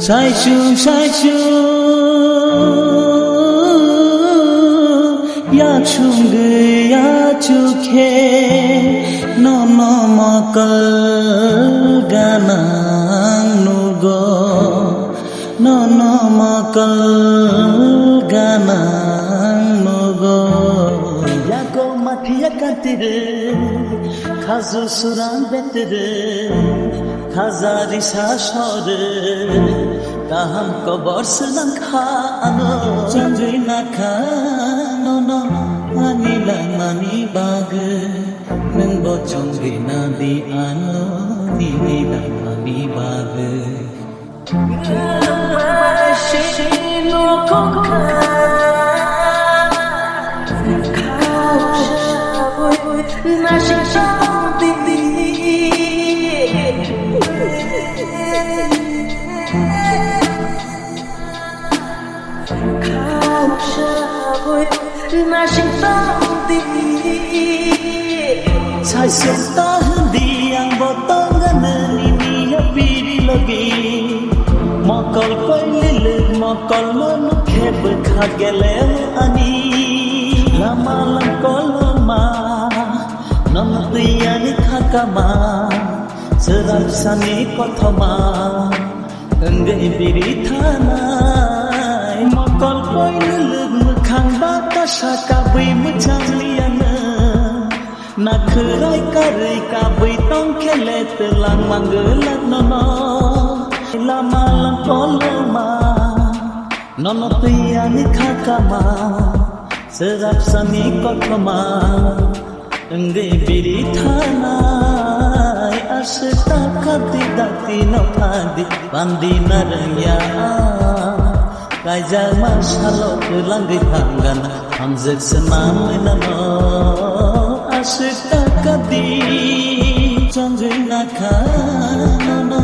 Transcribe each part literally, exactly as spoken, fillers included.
Saichung saichung yaksungwi yachukhe nono mokol ganang nugo, nono mokol ganang nugo. Yago mathiya kantire, khaju surang betire, khajari sasore, kaham kobor swnang kha ano. Chongjwi nakha nono ani langmani bagwi, nwngbo chongjwi nadi ano nini langmani bagwi. Saisuk ta hindi ang botong ganani niya piri logi. Mokol koili lik mokol monu khebe khagele ani. Lama lang koloma, nono tiyani khakama, serak sani kothoma. Wngwi biri thanai mokol poinlwlwk mwkhang bakasa kabwi mwchang liyano. Nakhwrai karwi kabwi tongkhe le twlang mangwlak nono. Lama lang koloma, nono twi ani khakama, swrapsani kothoma. Wngwi biri thanai aswk ta khati dakti no phadi pandi narwngya. Kaijakma salo kwlangwi thangana hamjwk swnamwi nano aswk ta khati chongwi nakha nono.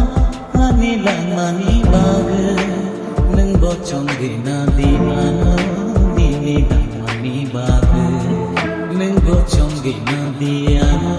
Ani langmani bagwi nwng bo chongwi nadi ano, nini langmani bagwi nwng bo chongwi nadi ano,